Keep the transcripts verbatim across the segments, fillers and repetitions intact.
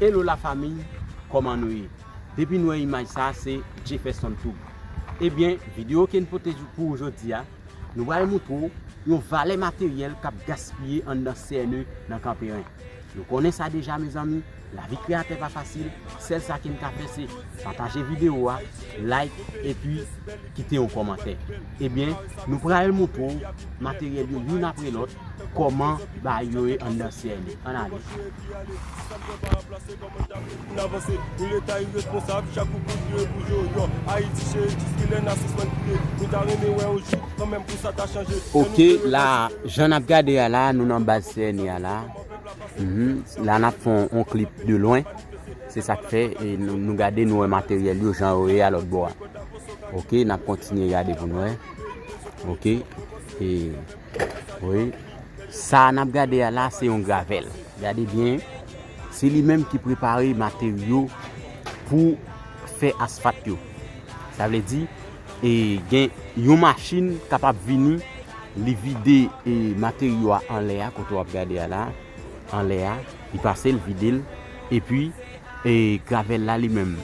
Hello la famiy, kòman nou ye? Depi nou wè imaj sa, se Jefferson Toub. Ebyen, videyo ke n pote pou ou jodi a, nou pral montre w yon valè materyèl k ap gaspiye anndan C N E nan Kanperen. Nou konnen sa deja, mezanmi, lavi kreyatè pa fasil. Sèl sa ke n ka fè, se pataje videyo a, like, epi kite yon kòmantè. Ebyen, nou pral montre w materyèl yo youn apre lòt, kòman bagay yo ye anndan C N E. Ann ale. N avanse, pou leta iresponsab, chak kou kout pye pou yo, yo. Ayiti cheri, jiskilè n a sispann kriye. Nou ta renmen wè yon jou, kanmenm pou sa ta chanje. Ok, la, jan n ap gade a la, nou nan baz C N E a la. Mhm. La, n ap fè yon, yon klip de lwen. Se sa k fè, e nou, nou gade, nou wè materyèl yo, jan yo ye a lòt bò a. Ok, n ap kontinye gade pou n wè. Ok. E, wi. Sa n ap gade a la, se yon gravèl. Gade byen. Se li menm ki prepare materyo pou fè asfat yo. Sa vle di, e, gen yon machin kapab vini, li vide, e, materyo a anlè a, kote w ap gade a la, anlè a, li pase l, vide l, epi, e, gravèl la li menm,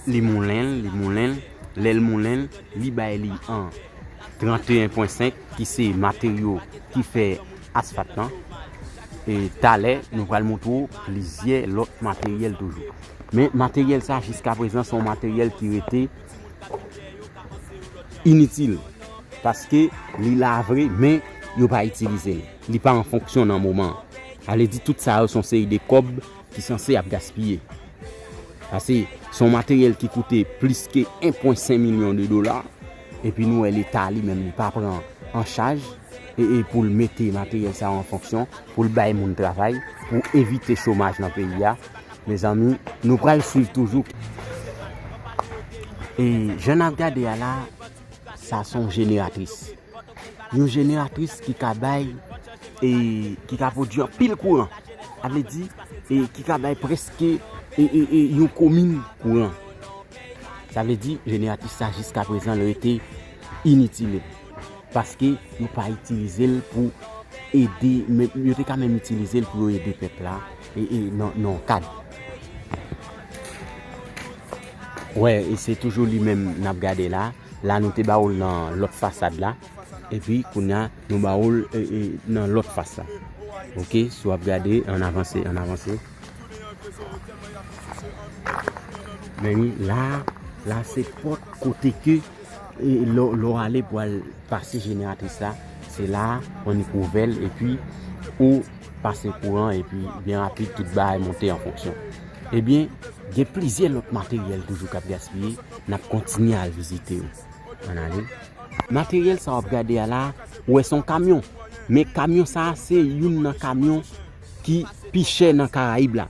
li moulen l, li moulen l, lè l moulen l, li bay li an tranteyen pwen senk, ki se materyo ki fè asfat lan. E talè, nou pral montre w plizyè lòt materyèl toujou. Men materyèl sa, jiska prezan, se yon materyèl ki rete initil. Paske li la vre, men yo pa itilize l. Li pa an fonksyon nan moman an. Sa vle di, tout sa yo se yon seri de kòb ki sanse ap gaspiye. Paske se yon materyèl ki koute plis ke en pwen senk milyon de dola, epi nou wè Leta li menm li pa pran an chaj, e, e pou l mete materyèl sa yo an fonksyon, pou l bay moun travay, pou evite chomaj nan peyi a. Mezanmi, nou pral swiv toujou. E jan n ap gade a la, sa se yon jeneratris. Yon jeneratris ki ka bay, e, ki ka pwodui anpil kouran. Sa vle di, e, ki ka bay prèske, e, e, e, yon komin kouran. Sa vle di, jeneratris sa jiska prezan l rete initil. Paske yo pa itilize l pou ede, men yo te ka menm itilize l pou yo ede pèp la, e, e, nan, nan kad. Wè, e se toujou li menm n ap gade la. La, nou te ba w l nan lòt fasad la. Epi, kounye a, nou ba w l, e, e, nan lòt fas la. Ok, si w ap gade, ann avanse, ann avanse. Men wi, la, la se pòt kote ke, e, lè, lè w ale pou al pase jeneratris la, se la, annik ouvè l, epi ou pase kouran, epi byen rapid, tout bagay monte an fonksyon. Ebyen, gen plizyè lòt materyèl toujou k ap gaspiye, n ap kontinye al vizite yo. Ann ale. Materyèl sa w ap gade a la, ou wè se yon kamyon. Men kamyon sa a, se youn nan kamyon ki pi chè nan Karayib la.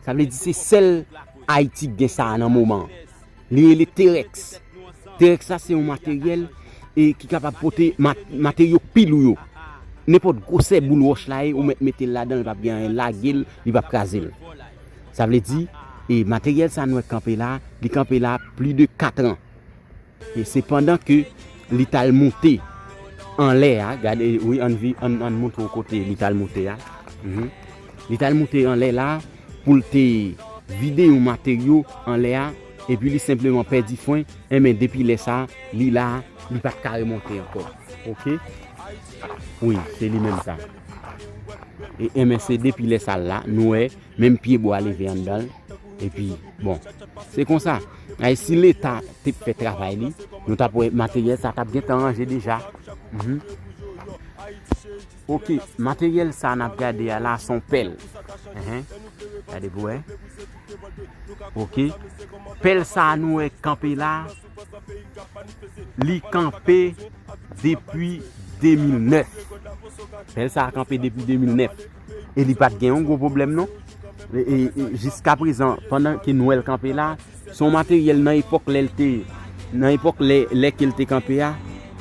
Sa vle di se sèl Ayiti k gen sa a nan moman an. Li rele Terex. Terex sa se yon materyèl, e, ki kapab pote mat-, materyo k pi lou yo. Nenpòt gwosè boul wòch la ye, ou mèt mete l ladan l, li p ap gen anyen, lage l, li p ap kraze l. Sa vle di, e, materyèl sa nou wè k kanpe la, li kanpe la plis de kat an. E se pandan ke li t al moute anlè a, gade, wi, ann vi-, ann, ann montre w kote li t al moute a. Mhm. Li t al moute anlè la pou l te vide yon materyo anlè a, epi li senpleman pèdi fren, enben depi lè sa, li la, li pa t ka remonte ankò. Ok? Wi, se li menm sa. E enben se depi lè sa la, nou wè, menm pye bwa leve anndan l. Epi, bon, se konsa. Ay, si Leta te fè travay li, nou t ap wè materyèl sa t ap gentan ranje deja. Mhm. Ok, materyèl sa n ap gade a la, se yon pèl. Enhen. Gade pou wè. Ok. Pèl sa nou wè kanpe la, li kanpe depi de mil nèf. Pèl sa a kanpe depi de mil nèf. E li pa t gen yon gwo pwoblèm, non. E, e, e jiska prezan, pandan ke n wè l kanpe la, se yon materyèl nan epòk lè l te, nan epòk lè, lè ke l te kanpe a,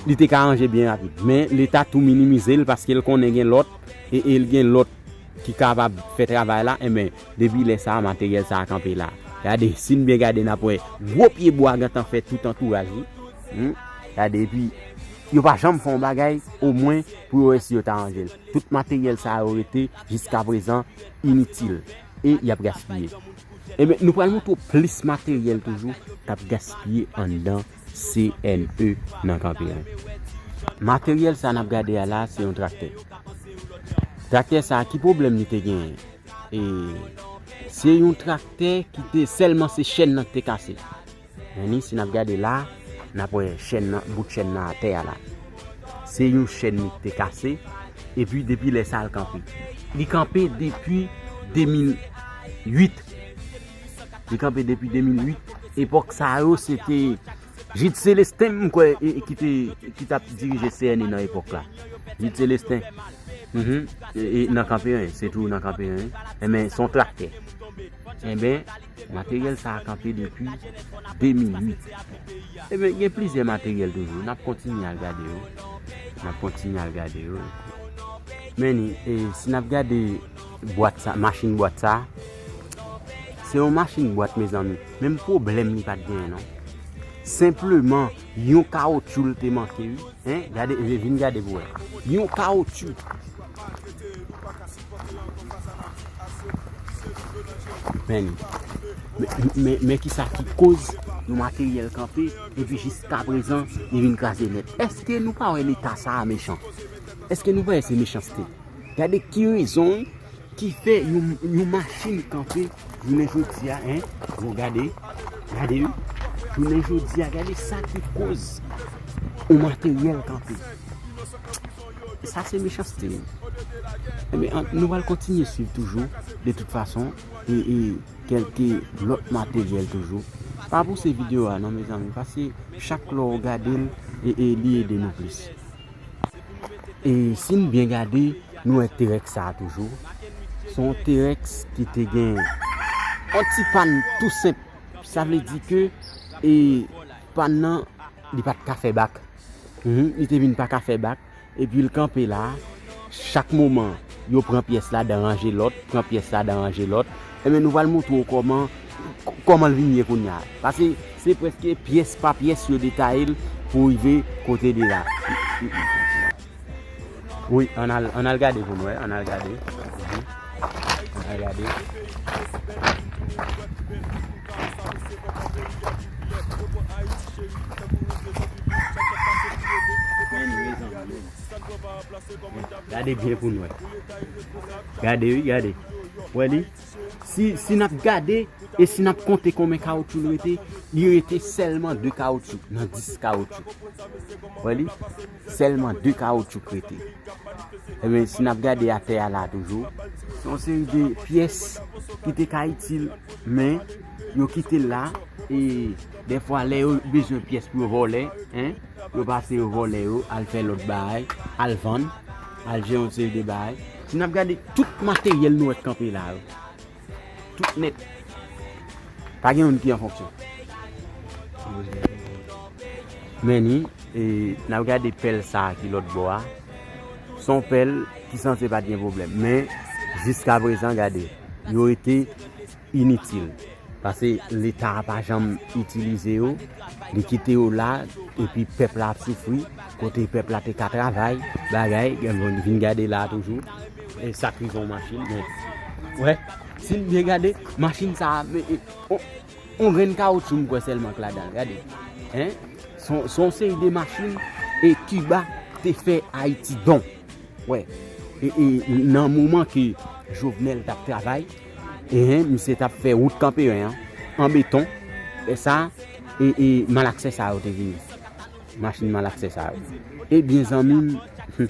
li te ka ranje byen rapid. Men Leta tou minimize l paske l konnen gen lòt, e, e l gen lòt ki kapab fè travay la, enben, depi lè sa a, materyèl sa a kanpe la. Gade, si n byen gade, n ap wè gwo pye bwa gentan fè tout antouraj li. Hmm? Gade, epi, yo pa janm fè yon bagay, omwen, pou yo wè si yo ta ranje l. Tout materyèl sa yo rete, jiska prezan, initil. E y ap gaspiye. Ebyen, nou pral montre w plis materyèl toujou k ap gaspiye anndan C N E nan Kanperen. Materyèl sa n ap gade a la, se yon traktè. Traktè sa, ki pwoblèm li te genyen? E se yon traktè ki te sèlman se chèn nan ki te kase. Men ni, si n ap gade la, n ap wè chèn nan, bout chèn nan atè a la. Se yon chèn li te kase, epi depi lè sa l kanpe. Li kanpe depi de mil uit. Li kanpe depi de mil uit. Epòk sa yo, se te Jude Célestin, m kwè, e, e, ki te, ki t ap dirije C N E nan epòk la. Jude Célestin. Mhm. E, e, nan Kanperen, se tou nan Kanperen. Enben, se yon traktè. Enben, materyèl sa a kanpe depi de mil uit. Ebyen, gen plizyè materyèl toujou. N ap kontinye al gade yo. N ap kontinye al gade yo. Men ni, e, si n ap gade bwat sa, machin bwat sa, se yon machin bwat, mezanmi. Menm pwoblèm li pa t genyen, non. Senpleman, yon kawotchou l te manke, wi. Hein? Gade, vin gade pou wè. Yon kawotchou. Men, men, men, men kisa ki koz yon materyèl kanpe, epi jiska prezan, li vin kraze nèt? Èske nou pa wè leta sa a mechan? Èske nou pa wè se mechanste? Gade ki rezon ki fè yon, yon machin kanpe jounen jodi a, hein? Bon, gade, gade, wi. Jounen jodi a, gade sa ki koz yon materyèl kanpe. Sa se mechanste. Ebyen, an, nou pral kontinye swiv toujou, de tout fason, e, e kèlke lòt materyèl toujou. Pa pouse videyo a, non, mezanmi, paske chak lè w gade l, e, e li ede nou plis. E si n byen gade, nou wè T-Rex sa a toujou. Se yon T-Rex ki te gen yon ti pàn tou senp. Sa vle di ke, e, pàn nan, li pa t ka fè bak. Mhm, li te vin pa ka fè bak. Epi l kanpe la. Chak moman, yo pran pyès ladan, ranje lòt, pran pyès ladan, ranje lòt. Ebyen, nou pral montre w kòman, kòman l vin ye kounye a. Paske se prèske pyès pa pyès yo detaye l pou rive kote li la. Wi, ann al, ann al gade pou nou wè, ann al gade. Mhm. Ann al gade. Gade byen pou nou wè. Gade, wi, gade. Wè li? Si, si n ap gade, e si n ap konte konbyen kawotchou l rete, li rete sèlman de kawotchou nan dis kawotchou. Wè li? Sèlman de kawotchou k rete. Ebyen, si n ap gade atè a la toujou, se yon seri de pyès ki te ka itil, men yo kite l la, e dèfwa lè yo bezwen pyès pou yo vòlè, hein, yo pase yo vòlè yo, al fè lòt bagay, al vann, al jere yon seri de bagay. Si n ap gade tout materyèl nou wè k kanpe la yo, tout nèt. Pa gen youn ki an fonksyon. Men ni, e, n ap gade pèl sa a ki lòt bò a. Se yon pèl ki sanse pa t gen pwoblèm. Men, jiska prezan, gade, yo rete initil. Paske Leta a pa janm itilize yo. Li kite yo la, epi pèp la ap soufri. Kote pèp la te ka travay, bagay, gen moun vin gade la toujou. E sa k rive yon machin, men, wè, si n byen gade, machin sa a, men, e, on, on grenn kawotchou m kwè sèlman k ladan l, gade. Hein? Se yon, se yon seri de machin, e, Kiba te fè Ayiti don. Wè, e, e, nan moman ke Jovenel t ap travay, e, hein, misye t ap fè wout Kanperen an, an beton, e sa, e, e, malaksè sa yo te vini. Machin malaksè sa yo. Ebyen, zanmi m,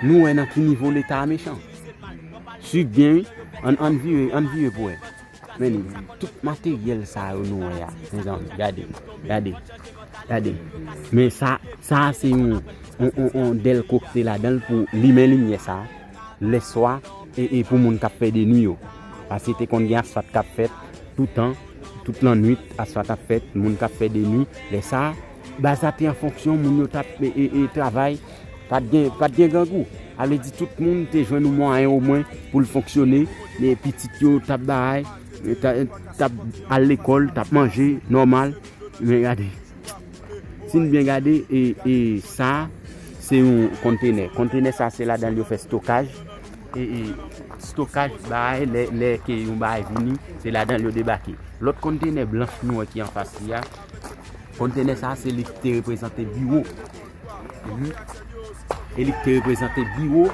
nou wè nan ki nivo Leta a mechan. Swiv byen, wi. Ann, ann vire, ann vire pou wè. Men li, tout materyèl sa yo nou wè a, mezanmi, gade, gade, gade. Men sa, sa a se yon, yon, yon, yon dèlko k te ladan l pou limen limyè sa a, lèswa, e, e pou moun k ap fè de nwi yo. Paske te konn gen asfalt k ap fèt toutan, tout lannwit, asfalt ap fèt, moun k ap fè de nwi. Lè sa a, baz la te an fonksyon, moun yo t ap, e, e, e, travay, pa t gen, pa t gen grangou. A vle di tout moun te jwenn yon mwayen omwen pou l fonksyone, men pitit yo t ap bay, t ap, t ap al lekòl, t ap manje nòmal. Men gade, si n byen gade, e, e sa, se yon kontenè. Kontenè sa, se ladan l yo fè stokaj. E, e, s-, Stokaj bagay, lè, lè ke yon bagay vini, se ladan l yo debake. Lòt kontenè blanch nou wè ki anfas li a, kontenè sa a se li ki te reprezante biwo. Mhm. E li ki te reprezante biwo,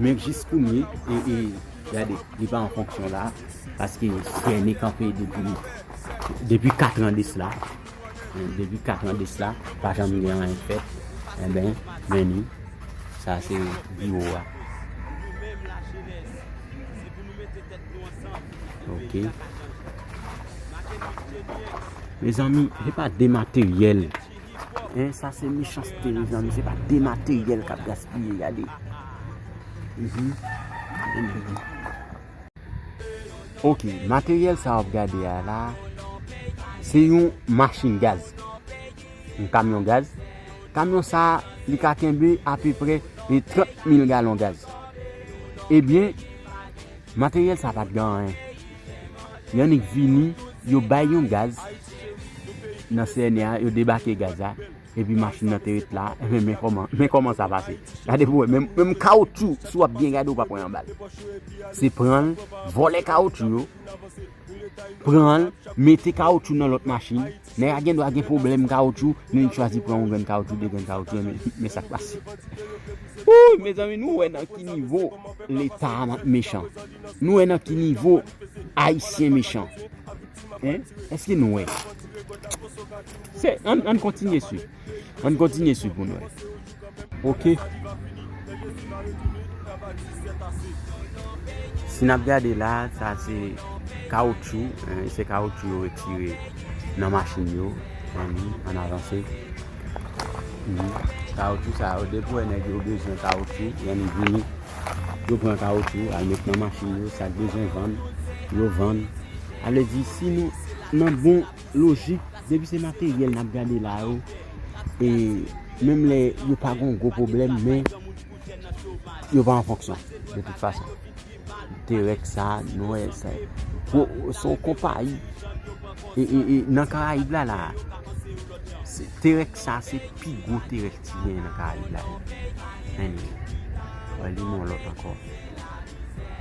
men jis kounye, e, e, gade, li pa an fonksyon la, paske frène kanpe depi, depi kat an de sla. Depi kat an de sla, pa janm gen anyen k fèt. Enben, men ni, sa se biwo a. Ok. Mezanmi, se pa de materyèl. Hein, sa se mechanste, mezanmi. Se pa de materyèl k ap gaspiye, gade. Mhm. Ok, materyèl sa w ap gade a la, se yon machin gaz. Yon kamyon gaz. Kamyon sa, li ka kenbe apeprè, e, trant mil galon gaz. Ebyen, materyèl sa pa t gen anyen. Yo annik vini, yo bay yon gaz nan C N R a, yo debake gaz la, epi machin nan te ret la. Enben, men kòman, men kòman sa pase. Gade pou wè, menm, menm kawotchou, si w ap byen gade, ou p ap wè anba l. Se pran l, vòlè kawotchou yo, pran l, mete kawotchou nan lòt machin. Nèg la gen dwa gen pwoblèm kawotchou, li chwazi pran yon grenn kawotchou, de grenn kawotchou, men, men sa k pase. Wouy, mezanmi, nou wè nan ki nivo Leta a mechan. Nou wè nan ki nivo Ayisyen mechan. Hein? Èske nou wè? Se, ann, ann kontinye swiv. Ann kontinye swiv pou n wè. Ok. Si n ap gade la, sa se kawotchou, hein, se kawotchou yo retire nan machin yo. Ann, ann avanse. Mhm. Kawotchou sa yo, depi w wè nèg yo bezwen kawotchou, yo annik vini, yo pran kawotchou, al met nan machin yo, sa k bezwen vann, yo vann. Sa vle di, si nou nan bon lojik, depi se materyèl n ap gade la yo, e menm lè yo pa gen yon gwo pwoblèm, men yo pa an fonksyon, de tout fason. Terèks sa, nou wè sa. Gwo, se yon konpayi. E, e, e, nan Karayib la, la, se, Terèks sa, se pi gwo Terèks ki genyen nan Karayib la. Anyway, wè, li nan lòt ankò.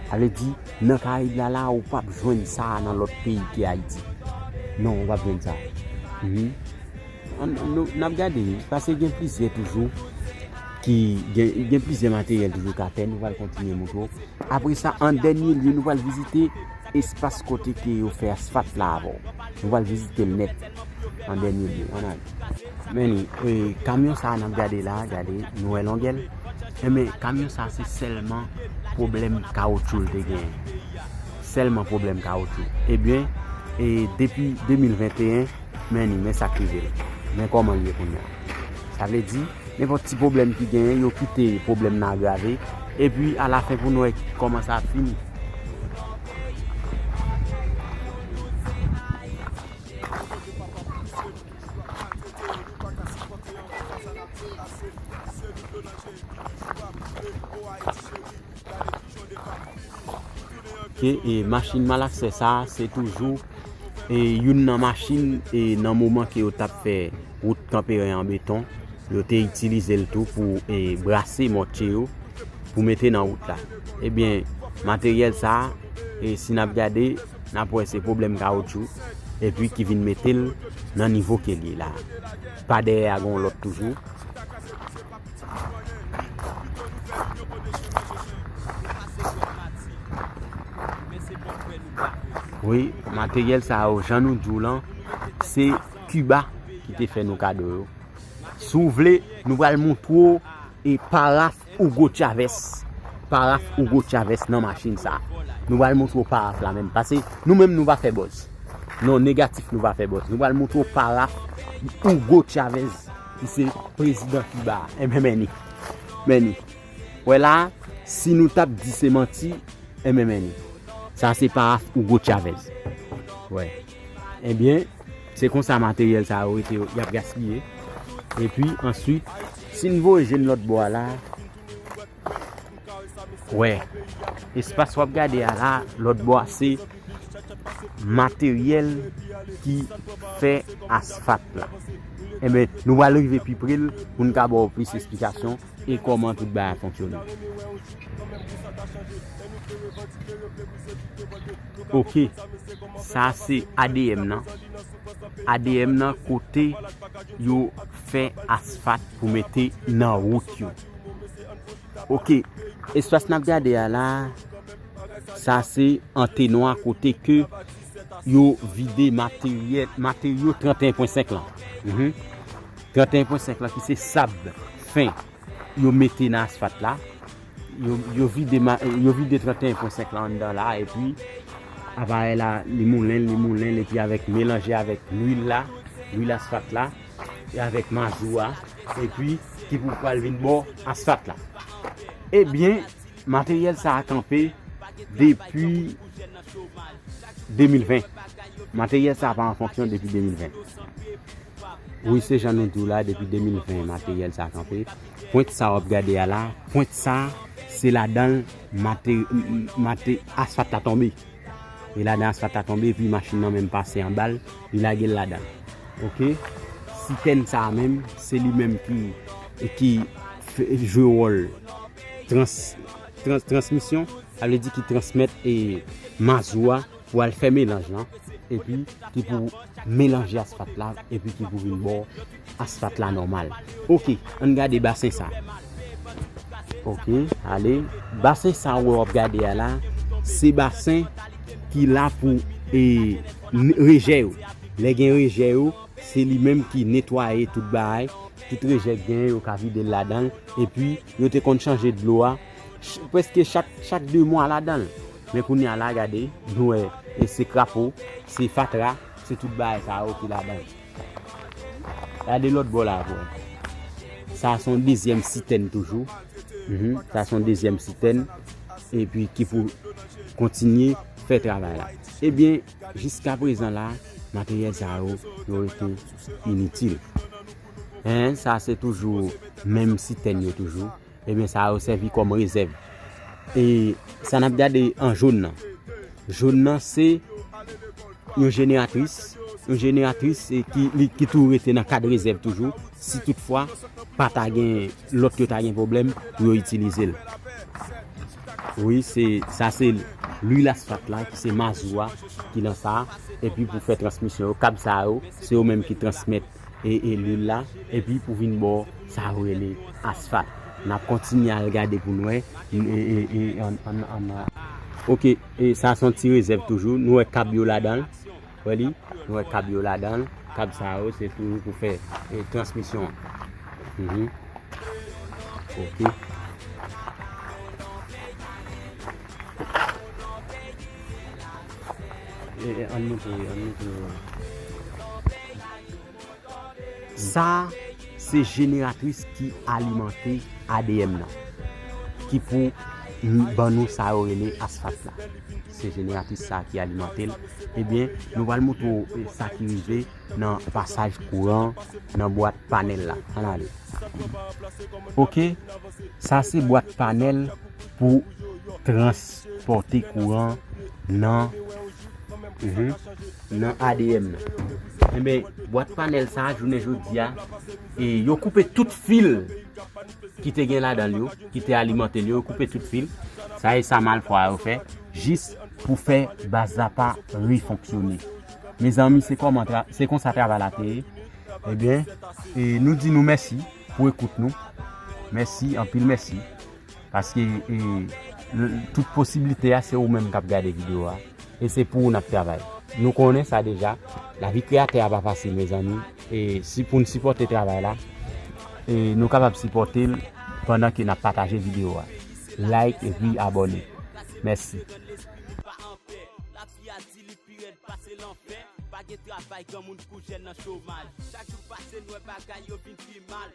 Sa vle di, nan Karayib la, la, ou p ap jwenn sa nan lòt peyi ke Ayiti. Non, ou p ap jwenn sa. Mhm. Ann, nou, n ap gade, paske gen plizyè toujou ki gen, gen plizyè materyèl toujou k atè, nou pral kontinye montre w. Apre sa, an dènye lye, nou pral vizite espas kote ke yo fè asfalt la avè w. Nou pral vizite l nèt. An dènye lye, ann ale. Men ni, e, kamyon sa a n ap gade la, gade, nou wè longè l. Enben, kamyon sa a se sèlman pwoblèm kawotchou l te genyen. Sèlman pwoblèm kawotchou. Ebyen, e, depi de mil venteyen, men ni, men sa k rive l. Men kòman l ye kounye a. Sa vle di, nenpòt ti pwoblèm ki genyen, yo kite pwoblèm nan agrave. Epi, alafen, pou n wè kòman sa ap fini. Ke, e, machin malaksè sa, se toujou, e, youn nan machin, e, nan moman ke yo t ap fè wout Kanperen an beton, yo te itilize l tou pou, e, brase mòtye yo, pou mete nan wout la. Ebyen, materyèl sa, e, si n ap gade, n ap wè se pwoblèm kawotchou, epi ki vin mete l nan nivo ke l ye la. Pa dèyè a gen yon lòt toujou. Wi, materyèl sa yo, jan nou di w lan, se Kiba ki te fè nou kado yo. Si w vle, nou pral montre w, e, paraf Hugo Chavez. Paraf Hugo Chavez nan machin sa. Nou pral montre w paraf la menm. Paske nou menm nou pa fè buzz. Non, negatif nou pa fè buzz. Nou pral montre w paraf Hugo Chavez, ki se prezidan Kiba a. Enben, men ni. Men ni. Wè la, si nou t ap di se manti, enben, men ni. Sa se paraf Hugo Chavez. Wè. Ebyen, se konsa materyèl sa yo rete, y ap gaspiye. Epi, answit, si n voye je n lòt bò a la, wè, espas w ap gade a la, lòt bò a se materyèl ki fè asfalt la. Enben, nou pral rive pi pre l pou n ka ba w plis esplikasyon e kòman tout bagay ap fonksyone. Kòmèt nou sa ta chanje, e nou vle revandike, yo Ok, sa se A D M nan. A D M nan kote yo fè asfat pou mete nan wout yo. Ok, espas n ap gade a la, sa se antenwa kote ke yo vide materyèl, materyo trant e en pwen senk lan. Mhm. Trant e en pwen senk lan ki se sab fen yo mete nan asfat la. Yo, yo vide, ma- yo vide trant e en pwen senk lan anndan la, epi aparèy la, li moulen, li moulen, epi avèk, melanje avèk lwil la, lwil asfat la, e avèk mazou a, epi ki pou pral vin bò asfat la. Ebyen, materyèl sa a kanpe depi de mil ven. Materyèl sa a pa an fonksyon depi de mil ven. Wi, se jan nou di w la, depi de mil ven, materyèl sa a kanpe. Pwent sa w ap gade a la, pwent sa, se ladan l mate- m- mate- asfat la tonbe. E ladan asfat la tonbe, epi machin nan menm pase anba l, li lage l ladan l. Ok? Sitèn sa a menm, se li menm ki, ki fè- jwe wòl trans- trans- transmisyon, sa vle di ki transmèt e mazou a pou al fè melanj lan, epi ki pou melanje asfat la, epi ki pou vin bò asfat la nòmal. Ok, ann gade basen sa. Ok, ale, basen sa w ap gade a la, se basen ki la pou e, n- rejè yo. Lè gen rejè yo, se li menm ki netwaye tout bagay, tout rejè k genyen, yo ka vide l ladan l, epi yo te konn chanje dlo a ch- prèske chak, chak de mwa ladan l. Men kounye a la, gade, nou wè, e se krapo, se fatra, se tout bagay sa yo ki ladan l. Gade lòt bò la pou wè. Sa se yon dezyèm sitèn toujou. Mhm. Sa se yon dezyèm sitèn. Epi ki pou kontinye fè travay la. Ebyen, jiska prezan la, materyèl sa yo, yo rete initil. Hein, sa se toujou menm sitèn yo toujou. Ebyen, sa yo sèvi kòm rezèv. E sa n ap gade an jòn nan. Jòn nan se yon jeneratris, yon jeneratris e ki, li, ki tou rete nan kad rezèv toujou. Si toutfwa, pa ta gen, lòt yo ta gen pwoblèm pou yo itilize l. Wi, se, sa se lwil asfat la, ki se mazou a, ki nan sa, epi pou fè transmisyon yo, kab sa yo, se yo menm ki transmèt e, e lwil la, epi pou vin bò sa yo rele asfat. N ap kontinye al gade pou n wè. E, e, e, an, an, an, an. Ok, e sa se yon ti rezèv toujou. Nou wè kab yo ladan l. Wè li? Nou wè kab yo ladan l. Kab sa yo, se toujou pou fè e, transmisyon an. Mhm. Ok. E, e, ann montre, ann montre. Sa, se jeneratris ki alimante A D M nan, ki pou m- ban nou sa yo rele asfat la. Se jeneratris sa ki alimante l. Ebyen, nou pral montre w e, sa ki rive nan pasaj kouran nan bwat panèl la. Ann ale. Ok, sa se bwat panèl pou transpòte kouran nan, mhm, nan A D M nan. Enben, bwat panèl sa a, jounen jodi a, e yo koupe tout fil ki te gen ladan l yo, ki te alimante l yo, yo koupe tout fil. Sa e sa malfwa yo fè, jis pou fè baz la pa refonksyone. Mezanmi, se kòman tra- se konsa travay la te ye. Ebyen, e nou di nou mèsi pou ekout nou. Mèsi, anpil mèsi. Paske e, l- tout posiblite a, se ou menm k ap gade videyo a. E se pou ou n ap travay. Nou konnen sa deja. Lavi kreyatè a pa fasil, mezanmi. E si pou n sipòte travay la, e nou kapab sipòte l pandan ke n ap pataje videyo a. Like epi abòne. Mèsi. Lavi a di li pi rèd pase lanfè. Pa gen travay, granmoun koujè nan chomaj. Chak jou pase, n wè bagay yo vin pi mal.